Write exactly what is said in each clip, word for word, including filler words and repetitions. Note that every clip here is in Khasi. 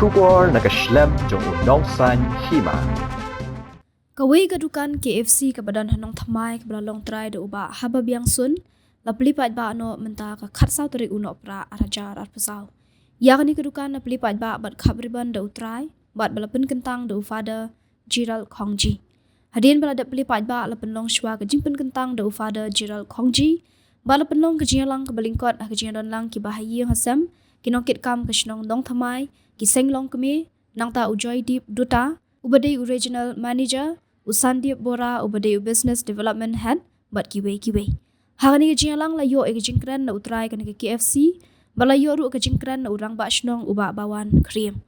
Khubor na ka shlem jong u Nongsaiñ Hima. Kawei ka dukan K F C kaba don ha Nongthymmai kaba la long trai da u Bah Hababiang Sun, la plie paidbah noh mynta ka khatsaw tarik u Nohprah arhajar arphew saw. Ïa kane ka dukan la plie paidbah bad khap ribbon da u trai bad ba la pynkyntang da u Father Gerald Khongji. Hadien ba la dep plie paidbah la pynlong shuwa ka jingpynkyntang da u Father Gerald Khongji bad la pynlong ka jingïalang kaba lyngkot ha ka jingdonlang kiba ha ïing ha sem, ki nongkitkam ka shnong Nongthymmai, ki seng longkmie, nangta u Joydeep Dutta uba dei u Regional Manager, u Sandeep Bora uba dei u Business Development Head bad kiwei kiwei. Ha kane ka jingïalang la ïoh ïa ka jingkren na u trai kane ka K F C bad la ïoh ruh ka jingkren na u Rangbah Shnong u Bah Bawan Khyriem.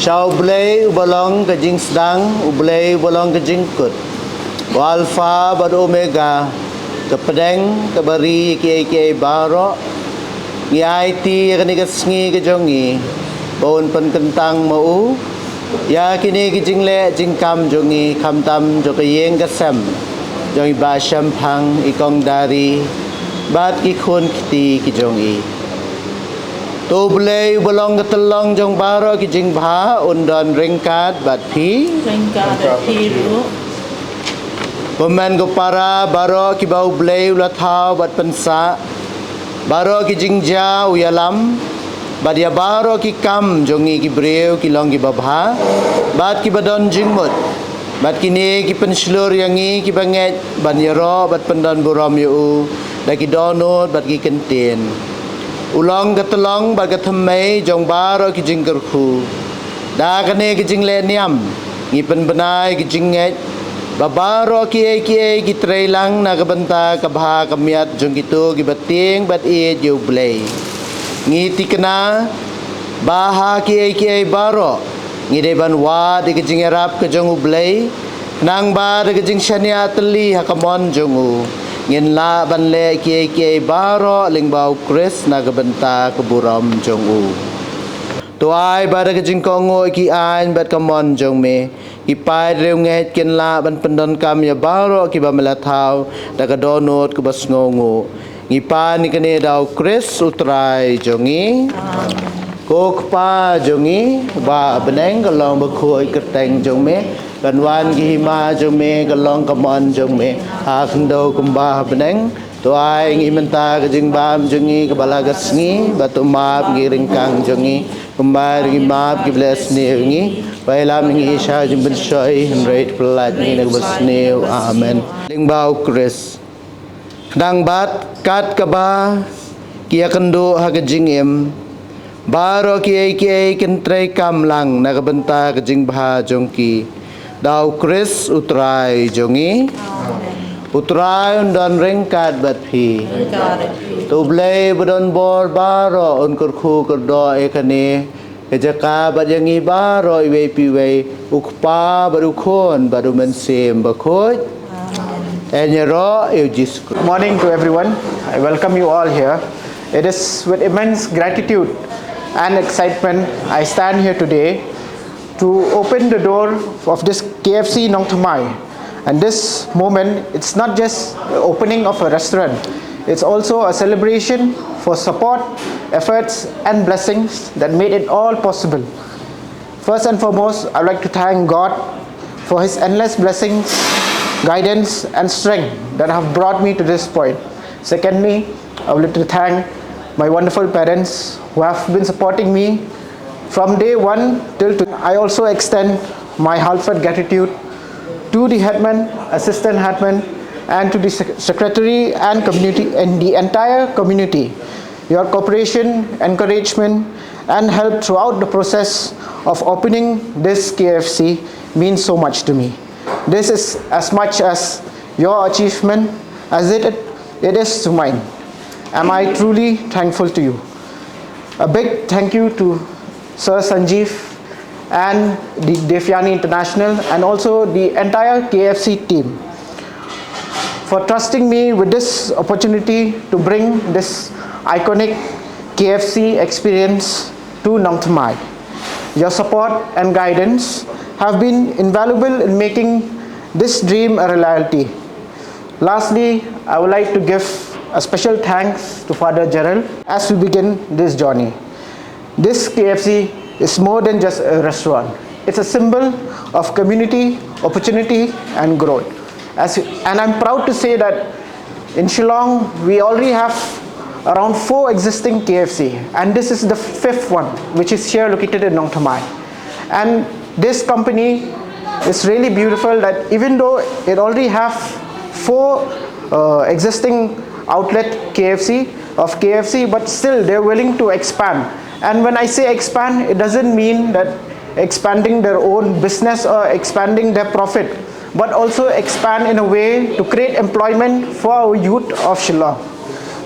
Sha U Blei uba long ka jingsdang, U Blei uba long ka jingkut, U Alpha bad Omega, ka pdeng kaba ri ïa kiei kiei baroh, ngi aiti ïa kane ka sngi ka jong ngi ba un pynkyntang ma u ïa kine ki jingleh jingkam jong ngi, khamtam jong ka ïing ka sem jong i Bah Shemphang, i Kong Dari bad ki khun kti ki jong i. To U Blei uba long ka tyllong jong baroh ki jingbha un don ryngkat bad phi. Ryngkat bad phi ruh. Bymmen ko para baroh kiba U Blei u la thaw bad pynsah, baroh ki jingjia u ïalam, bad ïa baroh ki kam jong ngi ki briew ki long kiba bha bad kiba don jingmut. Bad kine ki pynshlur ïa ngi kiba ngeit ban ïaroh bad pyndon burom ïa u da ki dohnud bad ki kyntien. U long ka tyllong bad ka thymmei jong baroh ki jingkyrkhu. Da kane ka jingleh niam ngi pynbna ïa ka jingngeit ba baroh kiei kiei ki trei lang na ka bynta ka bha ka miat jong kito kiba tieng bad ïeit ïa U Blei. Ngi thikna ba ha kiei kiei baroh ngi dei ban wad ïa ka jingïarap ka jong U Blei, khnang ba da ka jingshaniah tylli ha ka mon jong u ngin lah ban leh kiei kiei baroh lyngba U Khrist na ka bynta ka burom jong u. To ai ba da ka jingkohnguh ïa ki aiñ bad ka mon jong me, ki paid riewngeit kin lah ban pyndonkam ïa baroh kiba me la thaw da ka dohnud kaba sngewnguh. Ngi pan ïa kane da U Khrist U Trai jong ngi. Ko Kpa jong ngi uba ha bneng, ka long bakhuid kyrteng jong me, kan wan ka hima jong me, ka long ka mon jong me ha khyndew kumba ha bneng. To ai ngi mynta ka jingbam jong ngi kaba la ka sngi, bad to map ngi ryngkang jong ngi kumba ngi map kiba leh sniew ïa ngi. Wat ïalam ngi sha jingpynshoi, hynrei to pyllait ngi na kaba sniew. Amen. Lyngba U Khrist. Khnang ba kat kaba ki ïakynduh ha ka jingim, baroh kiei kiei kin treikam lang na ka bynta ka jingbha jong ki. Da U Khrist U Trai jong ngi. U Trai un don ryngkat bad phi. To U Blei ba don bor baroh un kyrkhu kyrdoh ïa kane Ïa jaka bad ïa ngi baroh iwei pa iwei, u Kpa bad u Khun bad u Mynsiem Bakhuid. Ïaroh ïa u Jisu Khrist. Morning to everyone. I welcome you all here. It is with immense gratitude and excitement I stand here today to open the door of this K F C Nongthymmai. And this moment, it's not just the opening of a restaurant, it's also a celebration for support, efforts, and blessings that made it all possible. First and foremost, I'd like to thank God for His endless blessings, guidance, and strength that have brought me to this point. Secondly, I would like to thank my wonderful parents who have been supporting me from day one till today. I also extend my heartfelt gratitude to the headman, assistant headman, and to the sec- secretary and community and the entire community. Your cooperation, encouragement, and help throughout the process of opening this K F C means so much to me. This is as much as your achievement as it, it is to mine. Am I truly thankful to you? A big thank you to Sir Sanjeev and the Devyani International and also the entire K F C team for trusting me with this opportunity to bring this iconic K F C experience to Nongthymmai. Your support and guidance have been invaluable in making this dream a reality. Lastly, I would like to give a special thanks to Father Gerald as we begin this journey. This K F C is more than just a restaurant. It's a symbol of community, opportunity, and growth. As, and I'm proud to say that in Shillong, we already have around four existing K F C, and this is the fifth one, which is here located in Nongthymmai. And this company is really beautiful that even though it already have four uh, existing outlet K F C of K F C, but still they're willing to expand. And when I say expand, it doesn't mean that expanding their own business or expanding their profit, but also expand in a way to create employment for our youth of Shillong.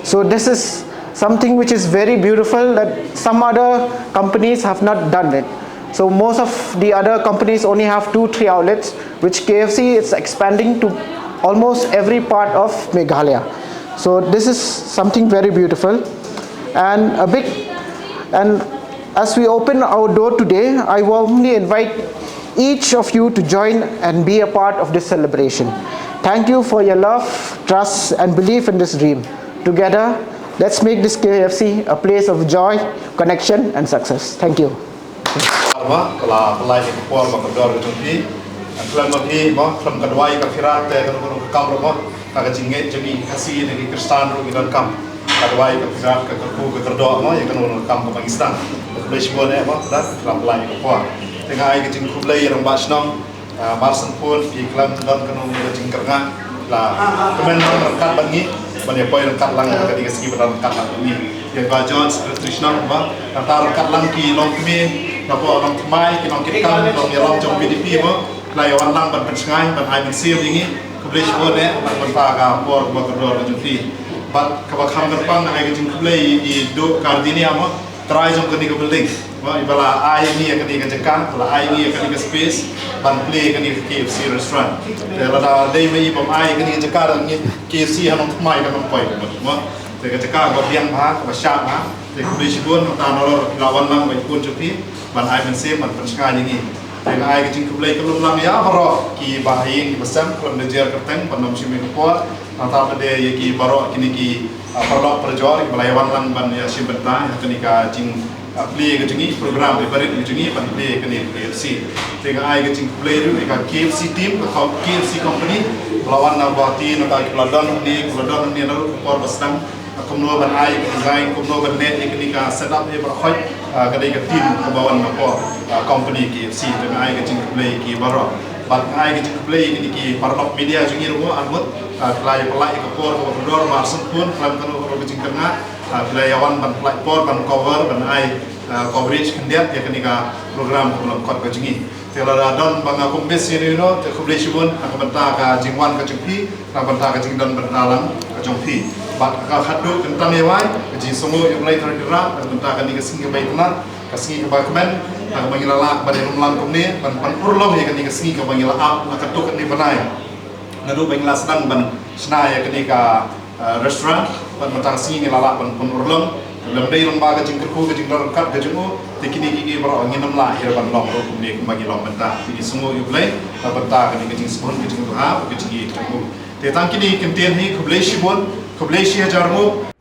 So this is something which is very beautiful that some other companies have not done it. So most of the other companies only have two, three outlets, which K F C is expanding to almost every part of Meghalaya. So this is something very beautiful and a big, and as we open our door today, I warmly invite each of you to join and be a part of this celebration. Thank you for your love, trust, and belief in this dream. Together, let's make this K F C a place of joy, connection, and success. Thank you. Ba ka la pynlait ïa ka por ba ka dor ka jong phi. Khlem ma phi mo, khlem ka duwai ka phirat te kano kano ka kam ruh mo, ka ka jingngeit jong ngi Khasi ne ki Khristan ruh ngi donkam ka duwai ka phirat, ka kyrkhu ka kyrdoh mo ïa kano kano ka kam kaba ngi sdang. Khublei shibun eh mo, ka la pynlait ïa ka por. Te nga ai ka jingkhublei ïa rangbah shnong, ah, Marsangphun, phi khlem don kano kano ka jingkyrngah. La kmen lang ryngkat bad ngi ban ïa poi ryngkat lang ka dei ka sngi ba ryngkat lang bad ngi. Ïa Bah John, Secretary Shnong ba nangta ryngkat lang ki longkmie na pdeng Nongthymmai, ki nongkitkam, ki nongïalam jong VDP ba la ïa wan lang ban pynshngaiñ, ban ai mynsiem ïa ngi. Khublei shibun eh na ka bynta ka por kaba kordor ka jong phi. Bad kaba kham kyrpang nga ai ka jingkhublei ïa i Duh Kardinia mo, trai jong kane ka building. Mo, iba la ai ïa ngi ïa kane ka jaka, ba la ai ïa ngi ïa kane ka space ban plie ïa kane ka KFC restaurant. Te lada dei ma i bym ai ïa kane ka jaka, da ngi KFC ha Nongthymmai kan ym poi. Mo, te ka jaka kaba biang bha, kaba shah bha. Te khublei shibun, mynta nalor phi la wan lang bad i khun jong phi ban ai mynsiem, ban pynshngaiñ ïa ngi. Te nga ai ka jingkhublei khlem lang ïa baroh ki bahaïing ki basem, khlem da jer kyrteng ban ym shim ïa ka por. Nangta pat de ïa ki baroh kine ki, ah, paralok parajor kiba la ïa wan lang ban ïa shim bynta ïa kane ka jing, ah, plie ka jong ngi, program ibarit ka jong ngi ban plie kane ka KFC. Te nga ai ka jingkhublei ruh ïa ka KFC team, ka com-, KFC company ba la wan na Guwahati, nangta kiba la don hangne, kiba la don hangne naduh ka por ba sdang. Ah, kumno ban ai ka design, kumno ban leh ïa kane ka setup ïa baroh, ah, ka dei ka team kaba wan na ka, ah, company KFC. Te nga ai ka jingkhublei ïa ki baroh. Bad nga ai ka jingkhublei ïa kine ki paralok media jong ngi ruh arngut, ah, ki la ïa pynlait ïa ka por kaba kordor, Marsangphun, khlem kano kano ka jingkyrngah, ah, ki la ïa wan ban pynlait por ban cover, ban ai, ah, coverage khyndiat ïa kane ka program kaba lyngkot ka jong ngi. Te lada don ba nga khlem miss ïa uno uno, te khublei shibun na ka bynta ka jingwan ka jong phi, na ka bynta ka jingdon bynta lang ka jong phi. Bad ka khatduh kyntang ïa wai, ka jingsngewnguh ïa U Blei Trai Kynrad na ka bynta kane ka sngi kaba itynnad. Ka sngi kaba kmen, ha kaba ngi la lah ban ïalum lang kumne, ban, ban urlong ïa kane ka sngi kaba ngi la ap, la katto katne bnai. Naduh ba ngi la sdang ban shna ïa kane ka, eh, restaurant, ban mynta ka sngi ngi la lah ban, ban urlong. Lem dei long ba ka jingkyrkhu, ka jingdon ryngkat ka jong u, te kine kiei kiei baroh ngin ym lah ïa ban long ruh kumne kumba ngi long mynta. Te ngi sngewnguh ïa U Blei na bynta kane ka jingsbun, ka jingduha, ka jingïeit jong u. Te tang kine ki ktien hi, khublei shibun, khublei shi hajar nguh.